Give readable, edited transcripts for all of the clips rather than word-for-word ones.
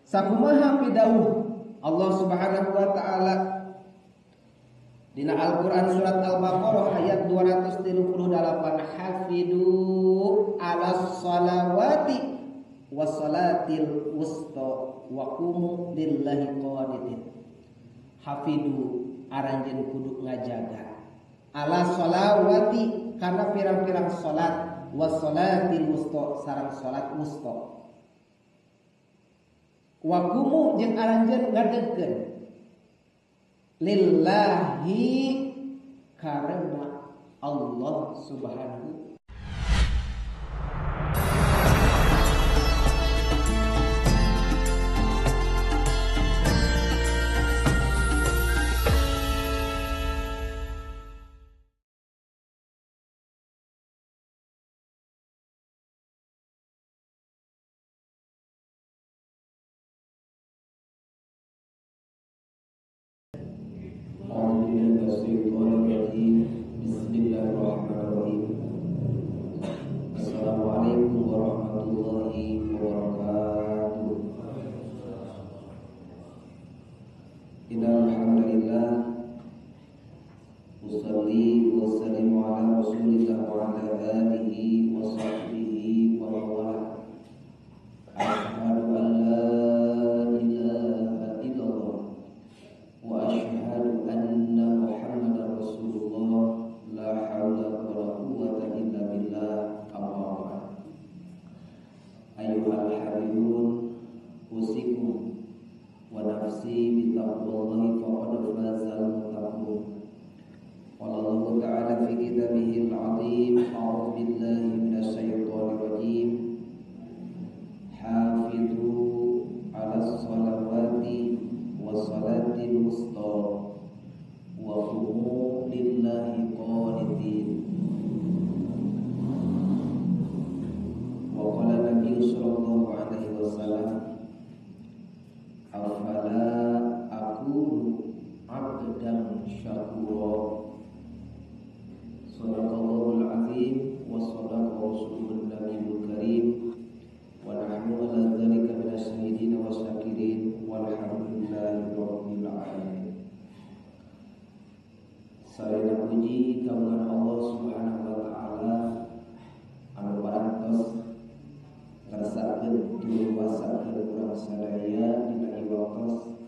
Sakumaha pidauh Allah Subhanahu wa taala dina Al-Qur'an surat Al-Baqarah ayat 238, hafidu 'alas shalawati wassalatil wusta wa qumu lillahi qanitin. Hafidu aranjeun kudu ngajaga ala shalawati karena pirang-pirang salat, wassalatil wusta sareng salat wusta, wa qumu jeung aranjeun ngadegkeun lillahi karena Allah Subhanahu. Bismillahirrahmanirrahim. Assalamualaikum warahmatullahi wabarakatuh. Innal hamdalillah usalli wa sallimu ala rasulillah wa ala alihi wa sahbihi wa man wala. Asyhadu an la ilaha illallah wa asyhadu anna Muhammadar Rasulullah. La haula wala quwwata illa billah. Amma ba'd. Ayyuhal habibun, usikum wa nafsi bitaqwallahi faqad fazal muttaqun. Qala Allahu ta'ala fi kitabihil 'azim, a'udzu billahi minasy syaithanir rajim. Hafizu 'alas shalawati was salatil wusta wa qumu lillahi qanitin. Wa qala Nabi sallallahu alaihi wasallam, afala akunu 'abdan syakura. Shadaqallahul azim wa shadaqa rasulun nabiyul karim wa nahnu ala dzalika minasy syahidin wasyakirin walhamdulillahi rabbil alamin. Salina puji kagungan Allah Subhanahu wa taala anu parantos ngarsakeun tuluwasakeun urang sadaya dina ieu waktos.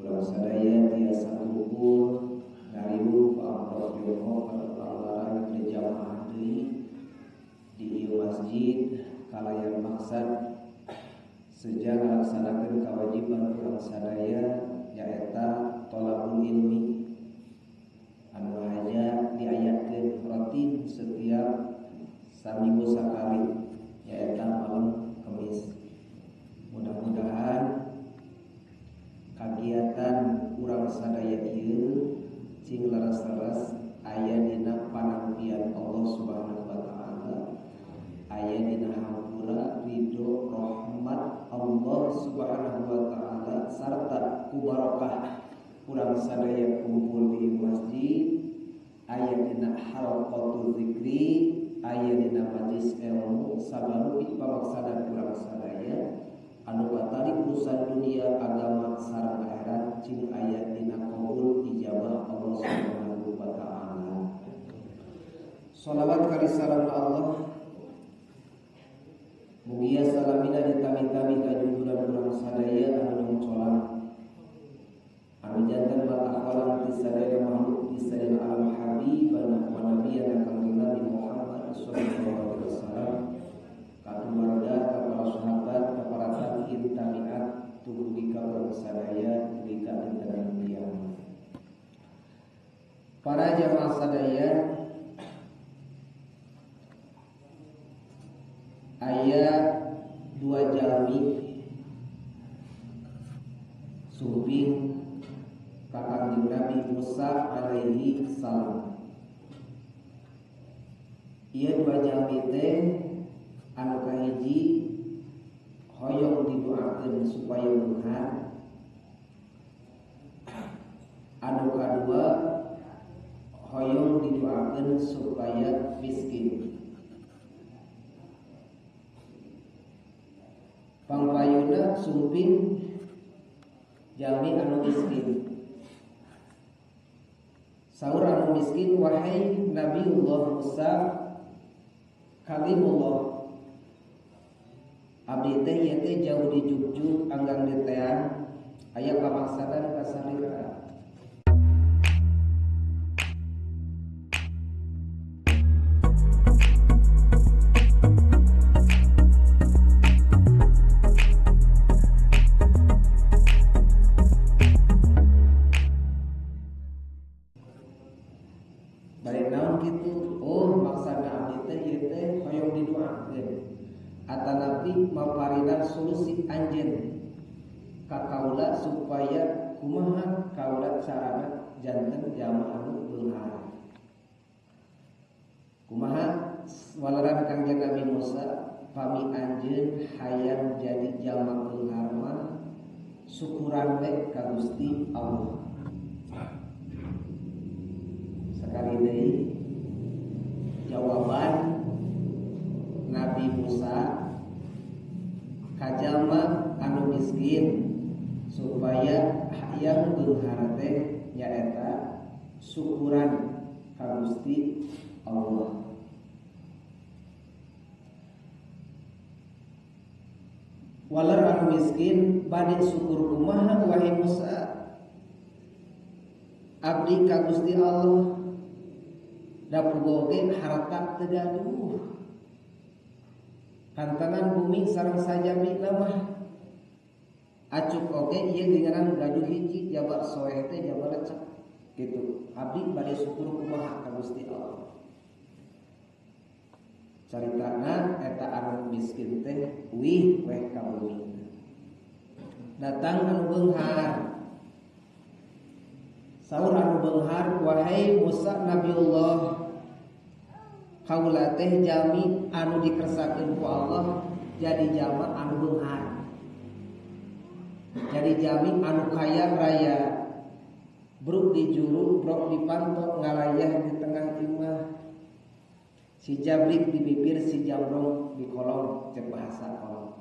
Urang sadaya tiasa kumpul ngariung ka Joko ka di jamaah deui di ieu masjid kalayan maksad sejak ngalaksanakeun kewajiban urang sadaya nyaeta tolabul ilmi anu hanya diayakeun rutin setiap saminggu sakali nyaeta malam Kamis. Mudah-mudahan kagiatan urang sadaya ieu cing leres-leres aya dina panampian Allah Subhanahu wa taala, aya dina hampura ridho rahmat Allah Subhanahu wa taala sarta ku barokah urang sadaya kumpul di masjid, aya dina halaqatul zikri, aya dina majlis ilmu sabarupi pamaksana urang sadaya anu patali urusan dunia agama sareng akhirat cing aya dina qabul ijabah Allah Subhanahu wa taala. Shalawat kali salam Allah mugia salamina ditami-tami ka junjuran urang sadaya anu nyongcolang anu jantan mata kolam ti sadaya makhluk di sadaya alam habibana wa nabiyana kangjeng Nabi Muhammad sallallahu alaihi wasallam, ka keluarga, ka para sahabat, ka para tabi'in tabi'at tuluy ka urang sadaya dugi ka dinten kiamat. Para jamaah sadaya, aya dua jalmi sumping ka Kangjeng Nabi Musa alaihi salam. Ieu dua jalmi teh anu kahiji hoyong didoakeun supaya beunghar, anu kadua hoyong didoakeun supaya miskin. Pangpayuna sumping jalmi anu miskin. Saur anu miskin, wahai Nabiullah Musa kalimullah, abdi teh ieu teh jauh dijugjug anggang diteang aya pamaksadan ka salira. Bari naon kitu? Oh, maksana abdi teh ieu teh hoyong didoakeun atanapi maparinan solusi anjeun ka kaula supaya kumaha kaula carana janten jalma anu beunghar. Kumaha waleran Kangjeng Nabi Musa, pami anjeun hayang jadi jalma beunghar mah syukuran we ka Gusti Allah. Sekali deui jawaban Nabi Musa ka jalma anu miskin supaya hayang beunghar teh nyaeta syukuran ka Gusti Allah. Waler anu miskin bade syukur kumaha wahai Musa, abdi ka Gusti Allah da pugoge harta teu gaduh, kantenan bumi sareng sajamina mah acuk oge ieu geuningan gaduh hiji jabar soeh teh jabar lecek gitu. Abdi bade syukur kumaha ka Gusti Allah. Caritana eta anu miskin teh wih weh ka bumi. Datang anu beunghar. Saur anu beunghar, wahai Musa Nabiullah, kaula teh jami anu dikersakeun ku Allah jadi jalma anu beunghar, jadi jami anu kaya raya, bruk di juru, brok di pantok, ngalayah di tengah imah, si jabrik di bibir, si jamrong di kolong, cek bahasa kolong.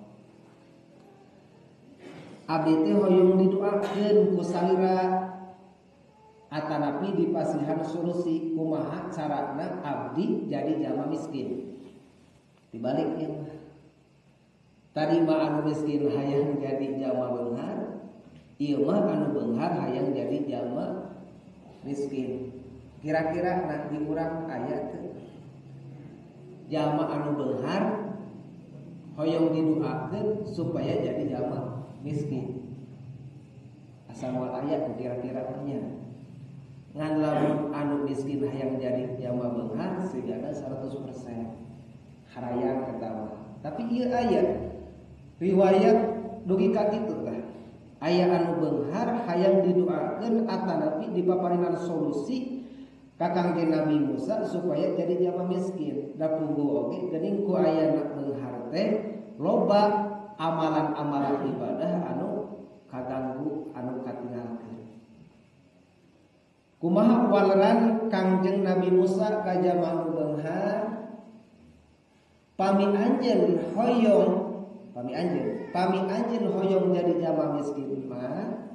Abdi teh hoyong didoakeun ku salira atanapi dipasihan solusi kumaha carana abdi jadi jalma miskin. Dibalik ieu mah. Tadi mah anu miskin hayang jadi jalma beunghar, ieu mah anu beunghar hayang jadi jalma miskin. Kira-kira nah di urang aya teu jalma anu beunghar hoyong didoakeun supaya jadi jalma miskin. Asal moal aya kira-kira nya. Ngan lamun anu miskin hayang jadi jalma beunghar sigana 100% harayang eta mah. Tapi ieu aya riwayat dugi ka kitu tah. Aya anu beunghar hayang didoakeun atanapi dipaparinan solusi ka Kangjeng Nabi Musa supaya jadi jalma miskin. Da punggu oge geuning ku ayana beunghar teh loba amalan-amalan ibadah anu kaganggu anu katinggalkeun. Kumaha waleran Kangjeng Nabi Musa ka jalma anu beunghar, pami anjeun hoyong, pami anjeun hoyong jadi jalma miskin mah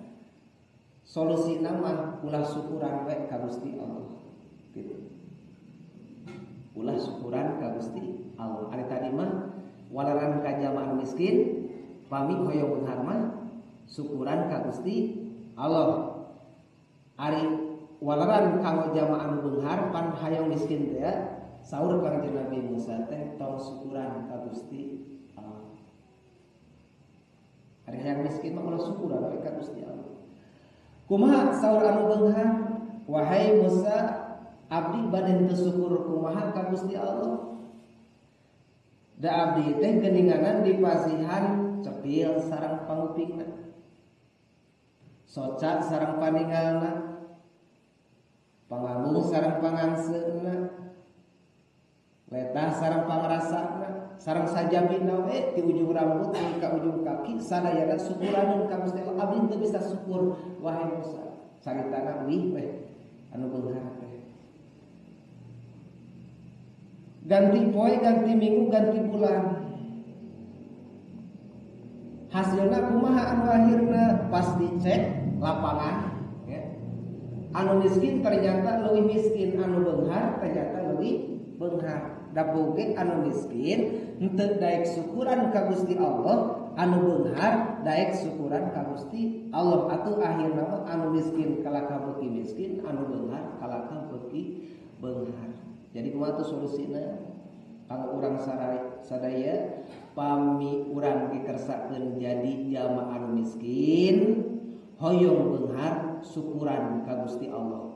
solusina mah ulah syukuran we ka Gusti Allah gitu. Ulah syukuran ka Gusti Allah. Ari tadi mah waleran ka jalma anu miskin, pami hoyong beunghar mah syukuran ka Gusti Allah. Ari waleran kanggo jalma anu beunghar pan hayang miskin teh saur Kangjeng Nabi Musa teh tong syukuran ka Gusti Allah. Ari hayang miskin mah ulah syukuran we ka Gusti Allah. Kumaha saur anu beunghar, wahai Musa, abdi bade teu syukur kumaha ka Gusti Allah. Da abdi teh geuninganan dipasihan cepil sareng pangupingna, soca sareng paningalna, pangambung sareng pangangseuna, letah sareng pangrasana, sareng sajabina we ti ujung rambut ka ujung kaki sadayana syukuraneun ka Gusti Allah. Abdi teu bisa syukur wahai Musa. Caritana wih we anu beunghar teh. Ganti poe, ganti minggu, ganti bulan. Hasilna kumaha anu akhirna pas dicek lapangan ya. Anu miskin ternyata leuwih miskin, anu beunghar ternyata leuwih beunghar. Da boge anu miskin henteu daek syukuran ka Gusti Allah, anu beunghar daek syukuran ka Gusti Allah. Atuh akhirna mah anu miskin kalakah beuki miskin, anu beunghar kalakah beuki beunghar. Jadi kumaha tuh solusina? Kalau urang sadaya pami urang dikersakeun jadi jalma anu miskin hoyong beunghar syukuran ka Gusti Allah.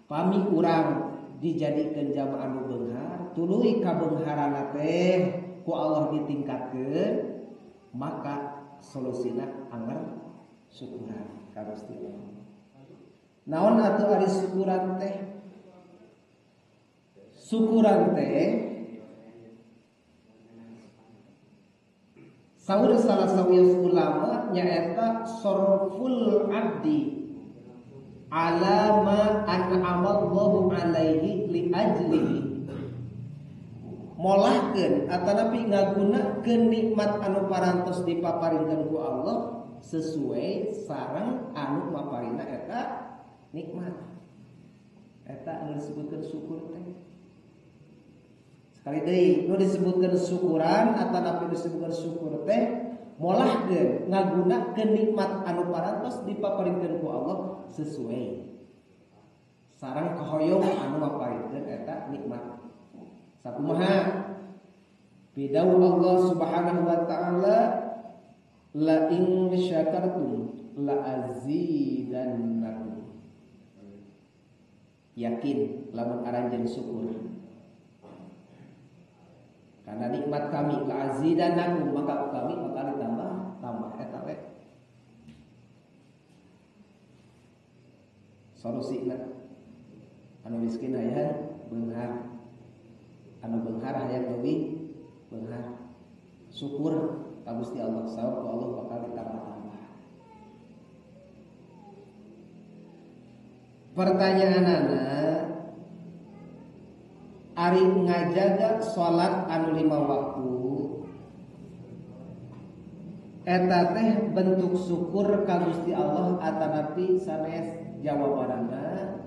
Pami urang dijadikeun jalma anu beunghar tuluy kabeungharana teh ku Allah ditingkatkeun, maka solusina anger syukuran ka Gusti Allah. Naon atuh ari syukuran teh? Syukuran teh saur salah sawios ulama nyaeta sorful abdi ala ma an'amallahu alaihi li ajlihi. Molahkeun atanapi ngagunakeun nikmat anu parantos dipaparinkeun ku Allah sesuai sareng anu maparina eta nikmat. Eta anu disebutkeun syukur teh. Sekali deui nu disebutkeun syukuran atanapi disebutkeun syukur teh molahkeun ngagunakeun nikmat anu parantos dipaparinkeun ku Allah sesuai sareng kahoyong anu maparinkeun eta nikmat. Sakumaha bidau Allah Subhanahu wa taala la in syakartum la azidannakum. Yakin lamun aranjeun syukur karena nikmat kami la azidannakum, maka kami bakal ditambah tambah eta we solusina. Anu miskin hayang beunghar, anu beunghar hayang leuwih beunghar. Syukur ka Gusti Allah, sabab ku Allah bakal ditambah-tambah. Pertanyaanana ari ngajaga salat anu 5 waktu eta teh bentuk syukur ka Gusti Allah atanapi sanes? Jawabanana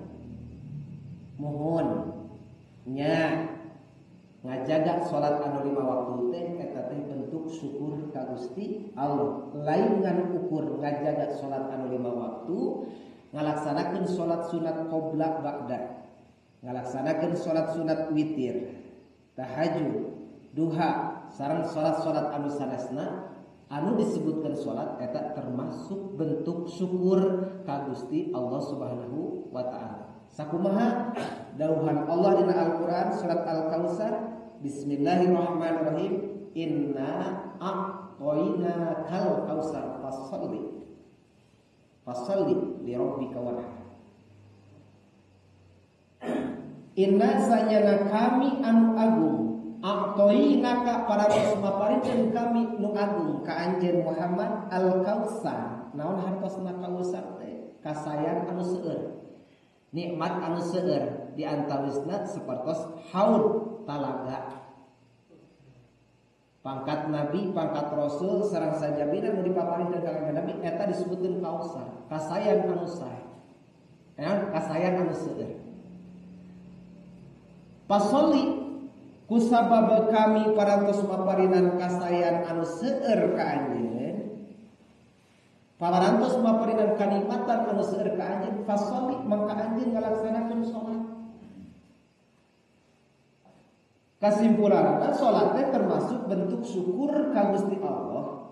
mohon nya ngajaga salat anu 5 waktu teh eta teh bentuk syukur ka Gusti Allah. Lain ngan ukur ngajaga salat anu 5 waktu, ngalaksanakeun salat sunat qobla ba'da, ngalaksanakeun salat sunat witir, tahajud, duha, sareng salat-salat anu sanesna anu disebutkan salat eta termasuk bentuk syukur ka Gusti Allah Subhanahu wa taala. Sakumaha dauhan Allah dina Al-Qur'an surat Al-Kautsar, bismillahirrahmanirrahim, inna a'tayna kal kautsar fasholli fasholli li rabbika wanhar. Inna sanyana kami anu agung, a'tainaka parantos maparinkeun kami nu agung ka anjeun Muhammad al-Kautsar. Naon hartosna kautsar teh? Kasayan anu seueur, nikmat anu seueur, di antawisna sapertos haud talaga. Pangkat nabi, pangkat rasul sareng sajabina nu dipaparinkeun ka kanjeng Nabi eta disebutkeun kautsar, kasayan anu sae. Kasayan anu seueur. Pasoli kusabab kami parantos maparinan kasayan anu seueur ka anjeun, parantos maparinan kanikmatan anu seueur ka anjeun, fasoli mangka anjeun ngalaksanakeun salat. Kesimpulanna salat teh termasuk bentuk syukur ka Gusti Allah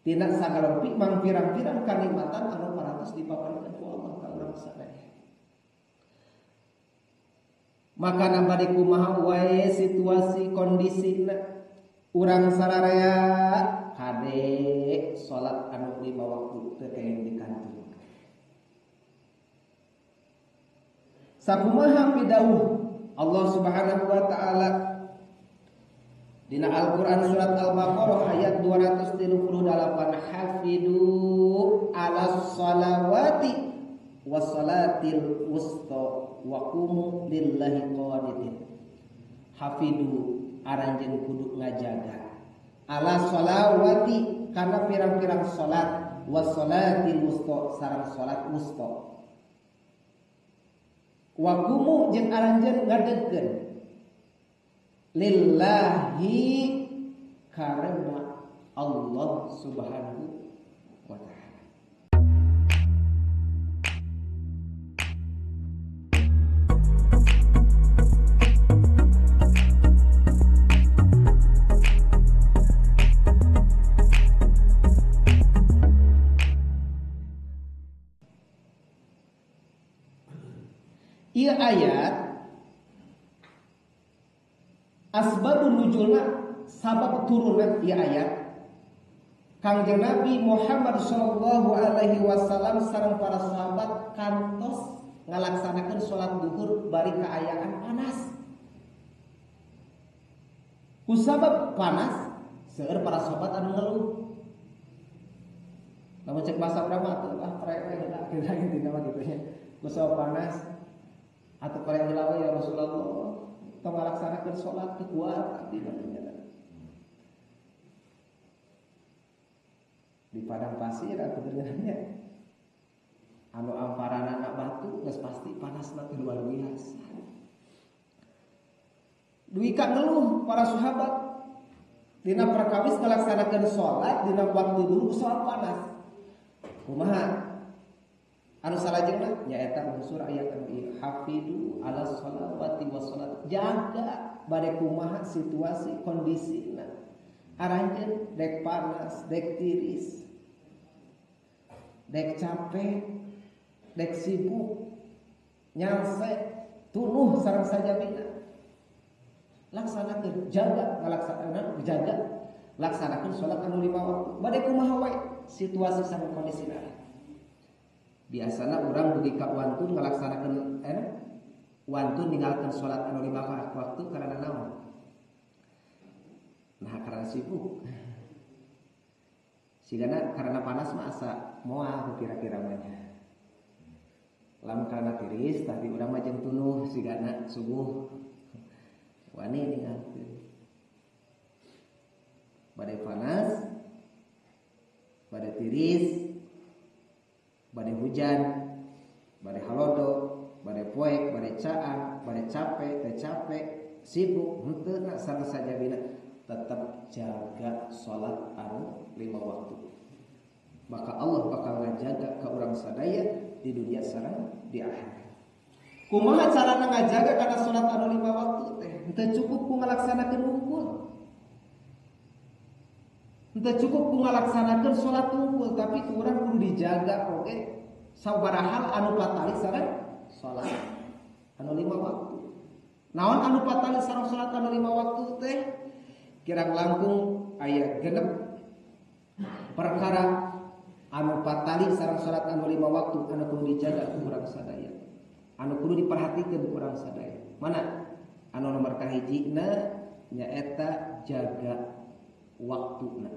tina sagalompi mangpirang-pirang kanikmatan anu parantos dipaparikeun ku Allah ka urang sadaya. Maka bade kumaha wae situasi kondisina urang sararea kade salat anu 5 waktu teu kenging dikantun. Sakumaha pidauh Allah Subhanahu wa taala dina Al-Qur'an surat Al-Baqarah ayat 238, hafidu ala shalawati wassalatil wusta wa qumu lillahi qanitin. Hafidu aranjeun kudu ngajaga ala shalawati kana pirang-pirang salat wa salatil wusta sareng salat wusta. Wa kumu jeung aranjeun ngadegkeun lillahi karena Allah Subhanahu wa ta'ala. Ieu ayat asbabun nuzulna sabab turunna ieu ayat Kangjeng Nabi Muhammad sallallahu alaihi wasallam sareng para sahabat kantos ngalaksanakeun salat duhur bari kaayaan panas. Kusabab panas seueur para sahabat anu ngeluh. Lamun cek bahasa urang mah atuh ah prek we heula kira intina mah kitu nya. Kusabab panas atau para yang heula ya Rasulullah tong ngalaksanakeun salat teu kuat abdi mah. Di padang pasir atau dengannya anu amparan anak batu geus pasti panas mah luar biasa. Duwi ka ngeluh para sahabat dina perkawis ngalaksanakeun salat dina waktu dulu salat panas. Kumaha? Anu salajengna nyaeta unsur ayat anu ieu hafidu ala sholawati wassalat. Jaga bade kumaha situasi kondisina. Aranjeun dek panas, dek tiris, dek capek, dek sibuk, nyalse, tunuh sareng sajabina. Laksanakeun, jaga ngalaksanakeun, jaga laksanakeun salat anu lima waktu. Bade kumaha wae situasi sareng kondisina. Biasana urang dugi ka wantun ngalaksanakeun wantun ninggalkeun salat anu lima waktu karena naon? Nah karena sibuk. Sigana karena panas mah asa moal kira-kira mah. Lamun karena tiris tapi urang mah jeung tunuh sigana subuh. Wani ninggalkeun. Bade panas, bade tiris, bade hujan, bade halodo, bade poek, bade caang, bade capek, teu capek, sibuk henteu na sareng sajabina. Tetap jaga sholat anu lima waktu. Maka Allah bakal ngajaga ke urang sadaya di dunia sareng di akhirat. Kumaha carana ngajaga kana sholat anu lima waktu teh? Henteu cukup ku ngalaksanakeun wungkul. Henteu cukup ku ngalaksanakeun sholat wungkul, tapi ku urang kudu dijaga oge sabaraha hal anu patali sareng sholat anu lima waktu. Naon anu patali sareng sholat anu lima waktu teh? Kirang langkung aya genep perkara anu patali sareng salat anu lima waktu anu kudu dijaga ku urang sadaya, anu kudu diperhatikeun ku urang sadaya. Mana anu nomor kahijina nyaeta jaga waktuna.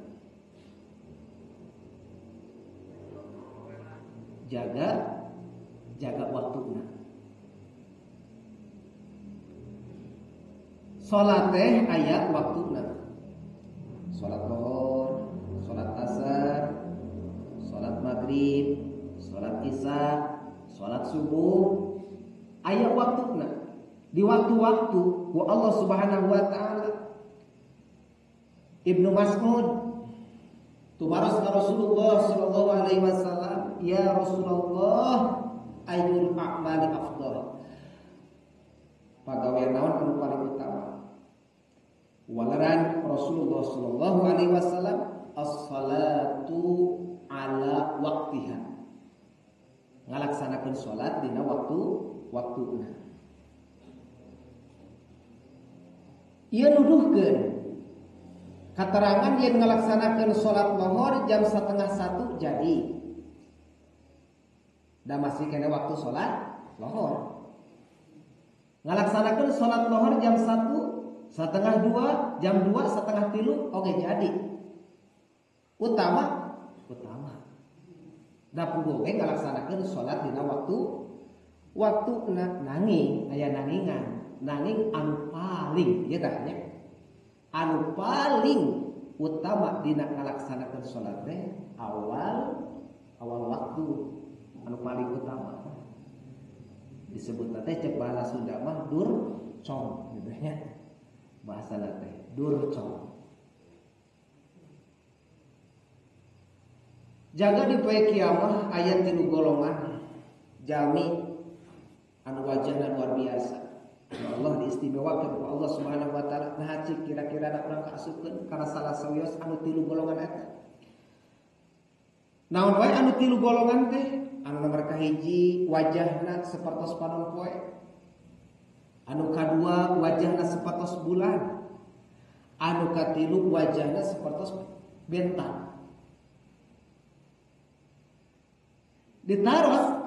Jaga waktuna. Salat teh aya waktuna. Salat zuhur, salat asar, salat maghrib, salat isya, salat subuh aya waktuna. Di waktu-waktu ku Allah Subhanahu wa taala. Ibnu Mas'ud tumaros ka Rasulullah sallallahu alaihi wasallam, "Ya Rasulullah, ayyul a'mali afdal?" Pagawean naon anu paling utama? Walaran Rasulullah sallallahu alaihi wasallam, as-salatu ala waktiha. Ngalaksanakeun salat dina waktu-waktuna. Ieu nuduhkeun katerangan yen ngalaksanakeun salat lohor jam 12:30 jadi. Da masih kena waktu salat lohor. Ngalaksanakeun salat lohor jam 1, 1:30, jam 2, 2:30, oke jadi. Utama. Da puguh ge ngalaksanakeun salat dina waktu nanging aya nangingan, nanging anu paling ieu tah nya. Anu paling utama dina ngalaksanakeun salat teh awal awal waktu anu paling utama. Disebut teh cek bahasa Sunda mah durcong gitu nya. Bahasa teh durcong. Jaga di poe kiamah aya 3 golongan jalmi anu wajahna luar biasa. Ya Allah diistimewakeun ku Allah Subhanahu wa taala. Nah cik kira-kira da urang kaasupkeun kana salah sawios anu 3 golongan eta. Naon wae anu 3 golongan teh? Anu nomor kahiji wajahna sapertos panon poe. Anu kadua wajahna sapertos bulan. Anu katilu wajahna sapertos bentang. Ditaros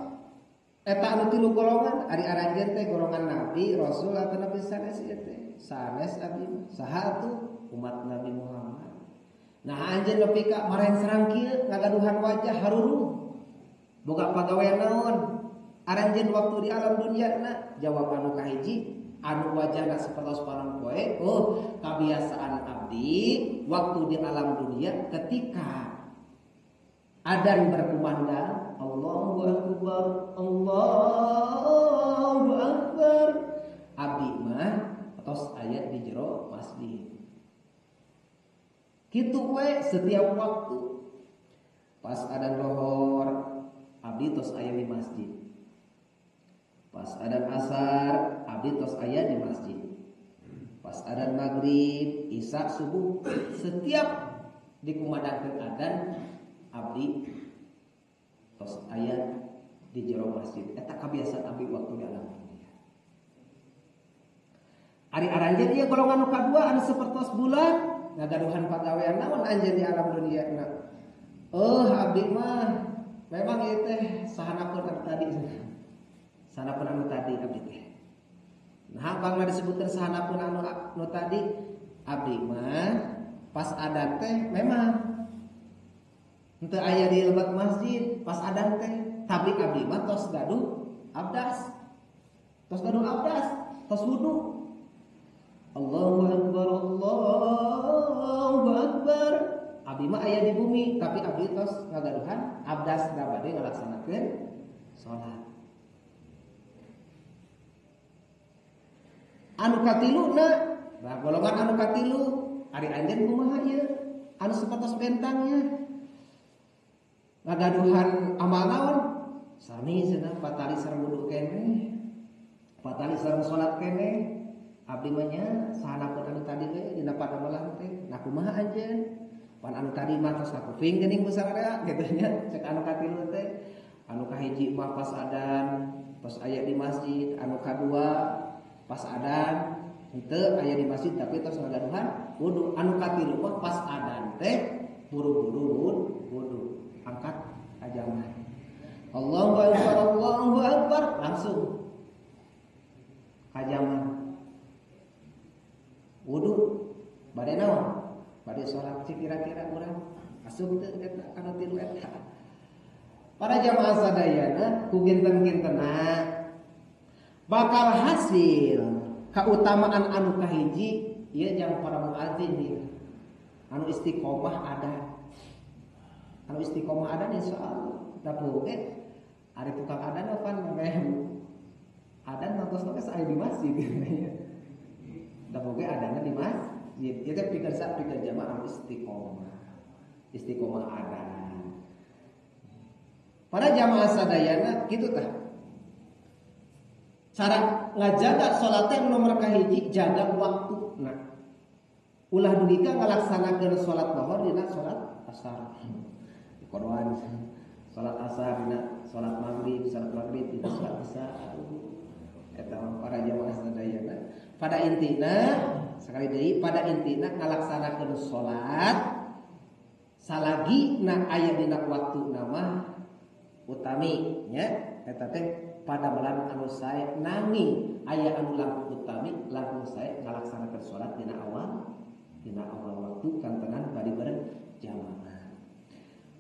eta anu 3 golongan ari aranjeun teh golongan nabi, rasul atau nabi sanes ieu teh. Sanes abdi saha atuh umat Nabi Muhammad. Nah anjeun nepi ka maren serang kieu ngagaduhan wajah haruruh. Boga pagawean naon? Aranjeun waktu di alam dunia na jawab anu kahiji anu wajahna sapertos panon poe, oh kabiasaan abdi waktu di alam dunia ketika adzan berkumandang Allahu Akbar, Allahu Akbar, abdi mah tos aya di jero masjid. Kitu we setiap waktu. Pas adzan lohor abdi tos aya di masjid. Pas adzan asar abdi tos aya di masjid. Pas adzan maghrib, isya, subuh, setiap dikumandangkeun adzan abdi tos aya di jero masjid. Eta kabiasaan abdi waktu di alam dunia. Ari aranjeun ieu golongan nu kadua anu sapertos bulan ngagaduhan pagawean naon anjeun di alam dunia na. Oh abdi mah memang ieu teh sahanapun anu tadi. Sahanapun anu tadi abdi teh. Nah bangna disebutkeun sahanapun anu tadi abdi mah pas adan teh memang henteu aya di lebat masjid pas adan teh, tapi abdi mah tos gaduh abdas. Tos gaduh abdas, tos wudu. Allahu akbar, Allahu akbar. Abdi mah aya di bumi, tapi abdi tos ngagaduhan abdas da bade ngalaksanakeun salat. Anu katiluna, nah golongan anu katilu, ari anjeun kumaha ieu? Anu sapertos bentangnya. Ngagaduhan amal naon? Sami cenah patali sareng wudu keneh. Patali sareng salat keneh. Abdi mah nya sahanapun anu tadi we dina padamelan teh. Nah kumaha anjeun? Pan anu tadi mah tos sakuping geuning busararea kitu nya cek anu katilu teh. Anu kahiji mah pas adan tos aya di masjid, anu kadua pas adan henteu aya di masjid tapi tos ngagaduhan wudu. Anu katilu mah pas adan teh buru-buru wudu. Angkat ajaman. Allahu akbar, Allahu akbar, langsung kajaman. Wudu bade naon? Bade salat kira-kira urang asup teu eta kana tilu eta. Para jamaah sadayana ku ginten-gintena bakal hasil kautamaan anu kahiji ieu jang para muadzin ieu. Anu istiqomah ada. Anu istiqomah adan insyaallah. Tapi oge ari tukang adan mah pan adan nontos ge aya di masjid gitu nya. Da oge adanna di masjid. Ieu teh pikeun sa pikeun jamaah anu istiqomah. Istiqomah adan. Para jamaah sadayana kitu tah. Cara ngajaga salat teh nomor kahiji jaga waktuna. Ulah dugi ka ngalaksanakeun salat lohor dina salat asar. Kodoan salat asar dina salat maghrib dina salat isya. Aduh eta para jamaah sadayana pada intina sekali deui pada intina ngalaksanakeun salat salagi na aya dina waktuna mah utami nya eta teh padamelan anu sae nanging aya anu langkung utami langkung sae ngalaksanakeun salat dina awal waktu kantenan bari bareng jamaah.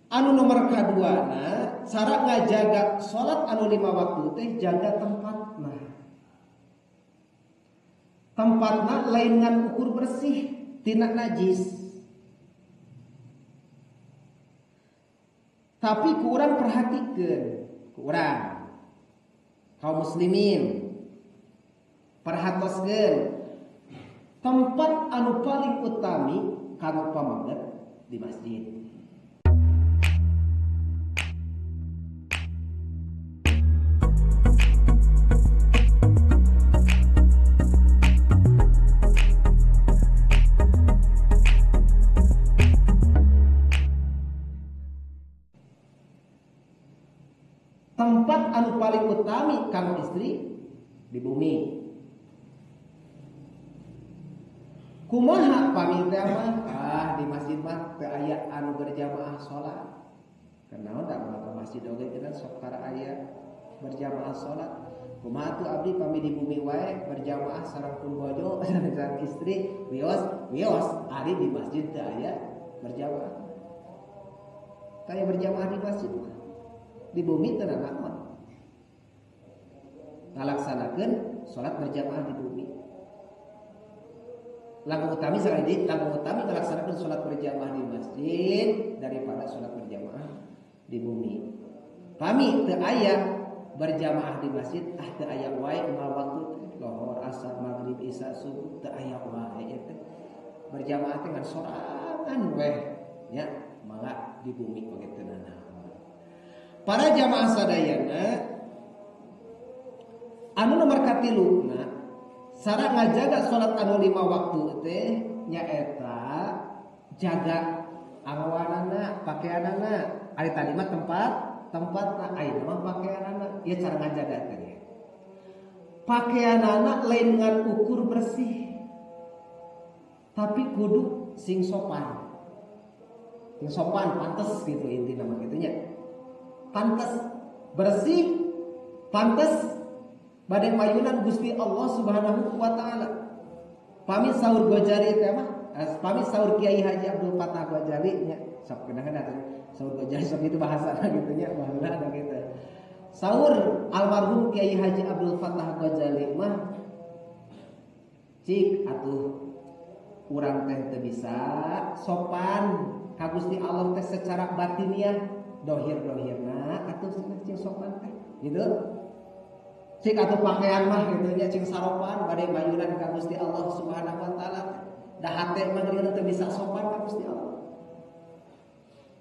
Anu nomor kaduana cara ngajaga salat anu 5 waktu teh jaga tempatna. Tempatna lain ngan ukur bersih tina najis. Tapi kurang perhatikeun, kurang kaum muslimin perhatoskeun tempat anu paling utami kanggo pameget di masjid. Tempat anu paling utami kanggo istri di bumi. Kumaha pamit teh mah? Ah di masjid mah teu aya anu berjamaah salat. Kunaon da mah masjid oge kita sok tara aya berjamaah salat. Kumaha tuh abdi pamit di bumi wae berjamaah sareng pun bojo sareng istri wios wios ari di masjid teu aya berjamaah. Teu aya berjamaah di masjid mah. Di bumi teu nanaon. Ngalaksanakeun salat berjamaah di bumi. Langkung utami sekali di langkung utami melaksanakan sholat berjamaah di masjid daripada sholat berjamaah di bumi. Pami teu aya berjamaah di masjid, ah teu aya wae unggal waktu teh lohor, asar, maghrib, isya, subuh teu aya wae teh. Berjamaah teh ngan sorangan weh nya mangga di bumi oge teu nanaon. Para jamaah sadayana anu nomor katiluna cara ngajaga salat anu 5 waktu teh nyaeta jaga angawanana, pakaianana. Ari tadi mah tempatna, ayeuna mah pakaianana. Ieu cara ngajaga teh. Pakaianana lain ngan ukur bersih, tapi kudu sing sopan. Sing sopan, pantes gitu intina mah kitu nya. Pantes bersih, pantes bade mayunan Gusti Allah Subhanahu wa taala. Pami saur Ghazali teh mah, pami saur Kiai Haji Abdul Fattah Ghazali nya, sok keuna saur Ghazali sok itu bahasana kitu nya, baheula gitu. Saur almarhum Kiai Haji Abdul Fattah Ghazali mah cik atuh urang teh teu bisa sopan ka Gusti Allah teh secara batiniah, dohir-dohirna atuh cenah cing sopan teh gitu. Cik atuh pakaian mah gitu nya cing saropan bade mayunan ka Gusti Allah Subhanahu wa taala. Da hate mah geuning teu bisa sopan ka Gusti Allah.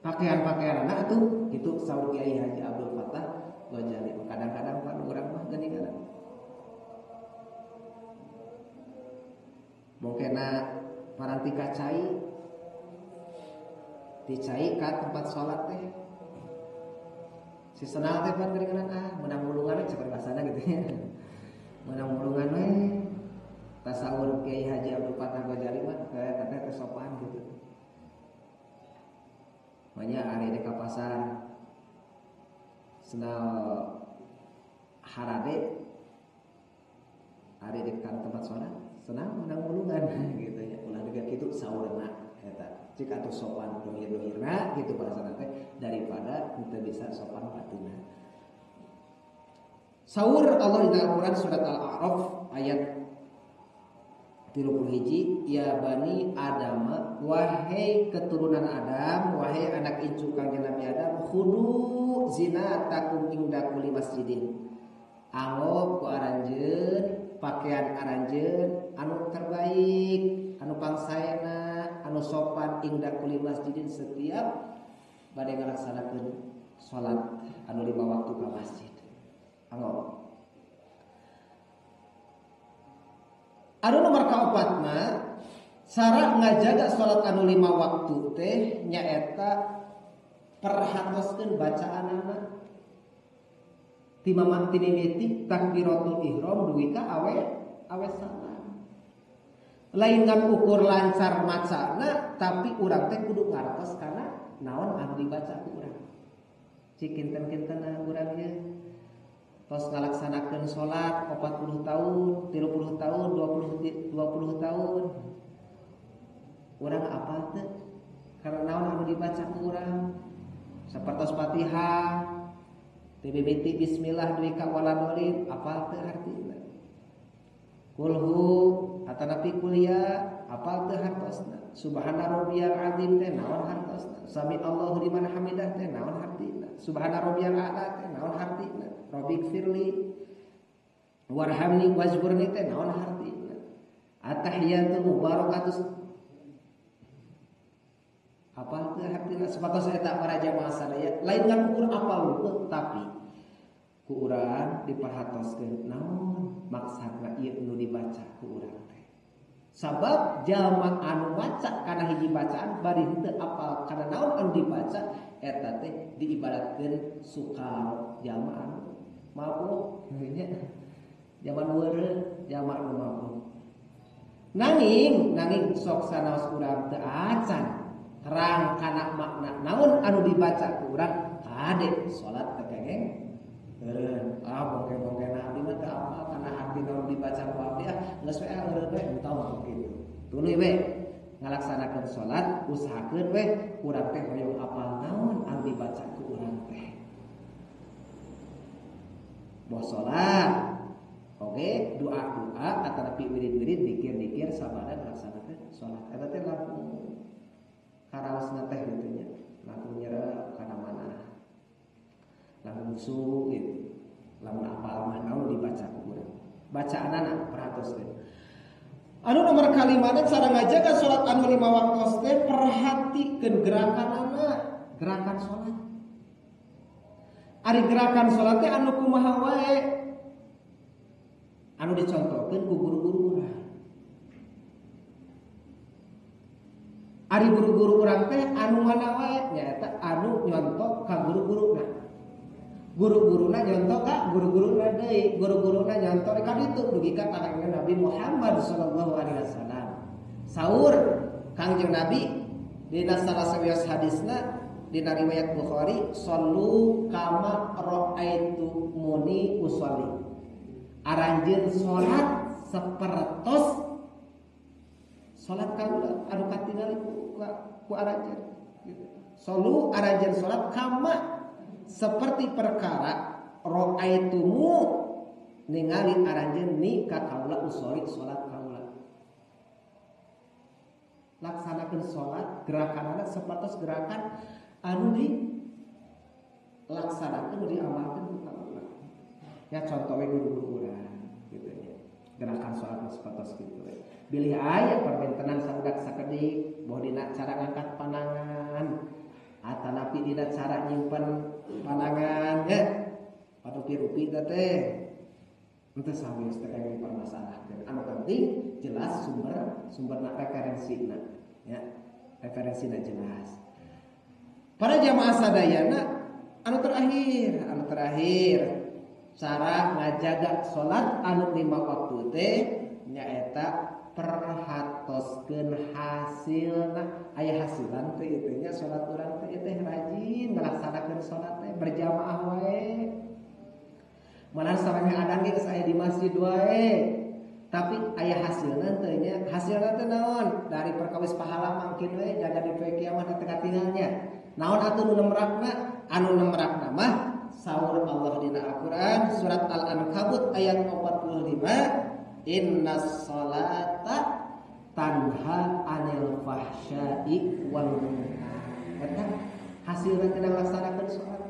Pakaian-pakaianna atuh kitu saur Kiai Haji Abdul Fattah Ghazali. Kadang-kadang pan urang mah geuningan. Mungkinna paranti ka cai ti cai ka tempat salat teh. Si senal teh pan geuningan ah menang mulungan we cek bahasana gitu nya. Menang mulungan we tasawur Kiai Haji Abdul Fattah Ghazali mah eta teh sopan gitu. Banyak ari ka pasar senal harade ari di tempat salat senal menang mulungan gitu nya. Ulah juga kitu saurna eta. Cik atuh sopan dohir-dohirna gitu bahasana teh daripada teu bisa sopan batinna. Saur Allah di Al-Qur'an surat Al-A'raf ayat 31, ya bani Adam, wahai keturunan Adam, wahai anak incu Kangjeng Nabi Adam, khudu zinatakum inda kulli masjidin. Anggo ku aranjeun, pakaian aranjeun anu terbaik, anu pangsaena, anu sopan inda kulli masjidin setiap bade ngalaksanakeun salat anu 5 waktu ka masjid. Anggo. Anu nomor kaopatna, cara ngajaga salat anu 5 waktu teh nyaeta perhatoskeun bacaanana. Ti mamati mimiti takbiratul ihram dugi ka awe salam. Lain ngan ukur lancar macana tapi urang teh kudu ngartos kana naon anu dibaca ku urang. Cik kinten-kinten urang ieu tos ngalaksanakeun salat 40 tahun, 30 tahun, 20 tahun. Urang apal teu? Karena naon anu dibaca ku urang? Sapertos Fatihah, TBBT bismillah duwi ka waladolin, apal teu hartina? Kulhu atanapi kuliah, apal teu hartosna? Subhana rabbiyal azim teh naon hartosna? Sami Allahu liman hamidah teh naon hartina? Subhana rabbiyal a'la teh naon hartina? Rabbighfirli warhamni wajburni teh naon hartina? At-tahiyyatu mubarakatus apa teh hartina? Sapatos eta para jamaah sadaya lain ngakukur apal tapi ku urang diperhatoskeun naon maksudna ieu nu dibaca ku urang teh. Sabab jalma anu maca kana hiji bacaan bari henteu apal kana naon anu dibaca eta teh diibaratkeun sukar jalma anu mabuk nya zaman weureuh jalma anu mabuk. Nanging sok sanaos urang teu acan terang kana makna naon anu dibaca ku urang kade salat teh kengeng bongke-bongke abdi mah teu apal kana arti naon dibaca ku abdi ah geus we ah eureun we entong kitu. Tuluy we ngalaksanakeun salat usahakeun we urang teh hoyong apal naon anu dibaca ku urang teh. Boh salat oge doa-doa atanapi wirid-wirid dikir-dikir sabada ngalaksanakeun salat eta teh langkung karaosna teh kitu nya langkung nyerep kana mana langkung su gitu. Lamun apal mah naon dibaca ku urang. Bacaanana perhatoskeun. Anu nomor kalimana cara ngajaga salat anu lima waktu teh perhatikeun gerakanana, gerakan salat. Ari gerakan salat teh anu kumaha wae? Anu dicontohkeun ku guru-guru urang. Ari guru-guru urang teh anu mana wae? Nyaeta anu nyontoh ka guru-guruna. Guru-guruna nyontoh ka guru-guruna deui, guru-guruna nyontoh ka ditu dugi ka Kangjeng Nabi Muhammad sallallahu alaihi wasallam. Saur Kangjeng Nabi dina salah sawios hadisna dina riwayat Bukhari, "Shallu kama ra'aitumuni usolli." Aranjeun salat sapertos salat kaula anu katingali ku aranjeun gitu. Shallu aranjeun salat kama seperti perkara ra'aitumu ningali aranjeun ni ka kaula usoli salat kaula. Laksanakeun salat gerakanana sapertos gerakan anu di laksanakeun diamalkeun ku kaula. Ya contoh we guru-guru urang gitu nya. Gerakan salat sapertos kitu we. Bilih aya perbentenan sabudak sakedik boh dina cara ngangkat panangan atanapi dina cara nyimpen panangan ya parupi-rupi teh henteu sawios teh kangge dipermasalahkeun. Anu penting jelas sumberna referensina ya, referensina jelas. Para jamaah sadayana anu terakhir cara ngajaga salat anu lima waktu teh nyaeta perhatoskeun hasilna. Aya hasilan teh ieu nya salat urang teh teh rajin ngalaksanakeun salat teh berjamaah wae. Malah sareng adan ge geus aya di masjid wae. Tapi aya hasilna teh nya, hasilna teh naon? Dari perkawis pahala mangkin we jaga di poe kiamat teh katingalnya. Naon atuh nu nemrakna? Anu nemrakna mah saur Allah dina Al-Qur'an surat Al-Ankabut ayat 45, innas salata tanha anil fahsya'i wal munkar. Eta hasilna tina ngalaksanakeun salat.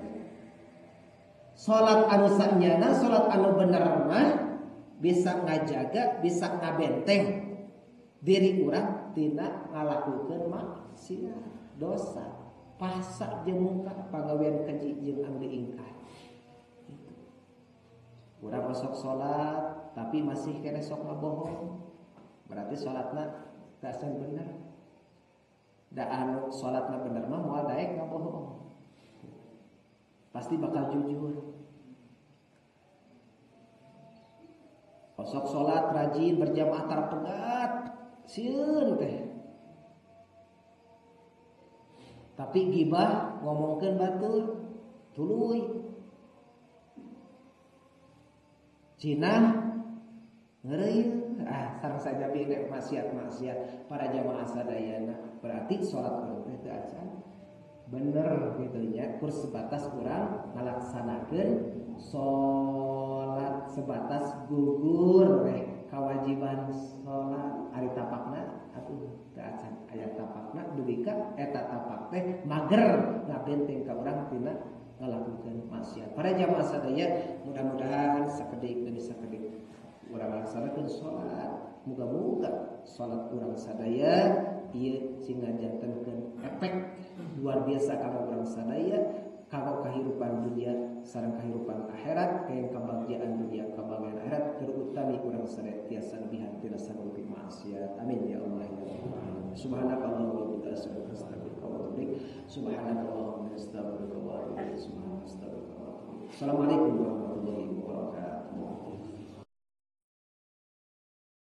Salat anu sanyana, salat anu bener mah bisa ngajaga, bisa ngabenteng diri urang tina ngalakukeun maksiat, dosa, fahsa jeung mungkar, pagawean keji jeung anu diingkar. Gitu. Urang osok salat tapi masih kene sok ngabohong. Berarti salatna teu acan bener. Da anu salatna bener mah moal daek ngabohong. Pasti bakal jujur. Osok salat rajin berjamaah tarpegat, sieun teh. Tapi gibah ngomongkeun batur, tuluy. Zina ngeureuyeuh, sareng saja bina maksiat-maksiat para jamaah sadayana. Berarti salat urang teh teu acan bener gitu nya, kur sebatas urang ngalaksanakeun salat sebatas gugur weh kewajiban salat. Ari tapakna atuh teu acan aya tapakna dugi ka eta tapak teh mager ngabenteng ka urang tina ngalakukeun maksiat. Para jamaah sadaya mudah-mudahan sakedik demi sakedik urang laksanakeun salat. Muga-muga salat urang sadaya ieu sing ngajantenkeun efek luar biasa kanggo urang sadaya, kanggo kahirupan dunia sareng kahirupan akhirat, kayang kabagjaan dunia kabagjaan akhirat, terutami urang sadaya tiasa lebihan tina sarupi maksiat. Amin ya Allah ya Rabbal alamin. Subhanakallahumma wa bihamdika asyhadu an la ilaha illa anta astaghfiruka wa atubu ilaik. Subhanakallahumma astaghfiruka wa atubu ilaik. Assalamualaikum warahmatullahi wabarakatuh.